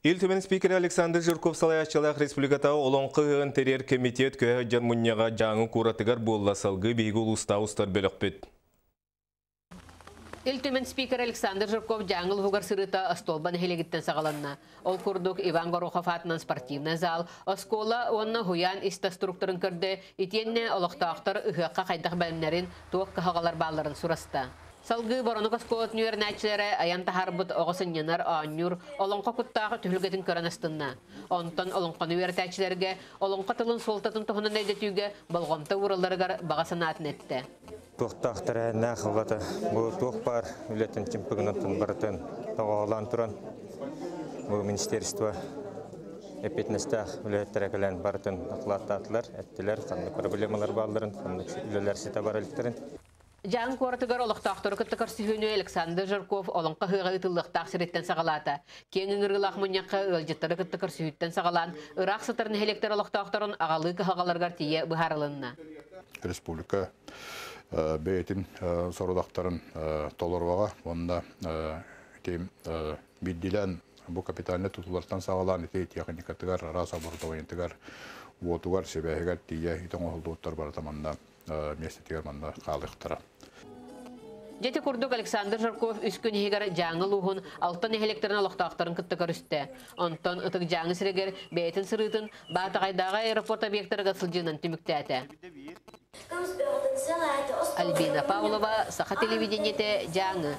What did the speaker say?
Ил Түмэн спикерэ Александр Жирков салайааччылаах республикатааҕы Олоҥхо ыһыаҕын тэрийэр кэмитиэт көһө сылдьар мунньаҕа Дьааҥы куоратыгар буолла, салгыы биһиги улуустааҕы устар бөлөхпүт. Ил Түмэн спикерэ Александр Жирков Дьааҥы улууһугар сырыыта Остуолба нэһилиэгиттэн саҕаланна. Ол курдук Иван Горохов аатынан спортивнай зал, оскуола уонна уһуйаан ис-тас туруктарын көрдө, итиэннэ олохтоохтор ыһыахха хайдах бэлэмнэрин, туох кыһалҕалар баалларын сураста. Салгыы Боронук оскуолатын үөрэнээччилэрэ айан таһаарбыт оҕо сынньанар, оонньуур, олоҥхо куттаах түһүлгэтин көрөн астынна. Онтон олоҥхону үөрэтээччилэргэ олоҥхо тылын суолтатын туһунан өйдөтүүгэ болҕомто ууралларыгар баҕа санаатын эттэ. Туохтаах тэрээһиннээх ылата бу туох баар үлэтин чымпыгынан барытын тоҕоолоон туран бу министерство эппиэтинэстээх үлэһиттэрэ кэлэн барытын дакылааттаатылар, эттилэр, ханнык проблемалар баалларын, ханнык үлэлэр ситэ бара иликтэрин. Дьааҥы куоратыгар олохтоохтору кытта көрсүһүүнү Александр Жирков Олоҥхо ыһыаҕа ыытыллыахтаах сириттэн саҕалаата. Киэҥ ыҥырыылаах мунньахха ыалдьыттары кытта көрсүһүүттэн саҕалаан, ыраах сытар нэһилиэктэр олохтоохторун аҕалыы кыһалҕаларыгар тиийэ быһаарылынна. Республика бэйэтин сорудахтарын толоруоҕа уонна ити биирдиилээн бу капитальнай тутуулартан саҕалаан ити техникатыгар, араас оборудованиетыгар, уотугар, сибээһигэр тиийэ ити оҥоһуллубуттар барыта манна миэстэтигэр манна хаалыахтара. Дьэ ити курдук Александр Жирков үс күн иһигэр Дьааҥы улууһун алта нэһилиэктэрин олохтоохторун кытта көрүстэ. Онтон Ытык Дьааҥы сиригэр бэйэтин сырыытын Баатаҕайдааҕы аэропорт объектарыгар сылдьыынан түмүктээтэ. Альбина Павлова, Саха телевидениетэ, Дьааҥы.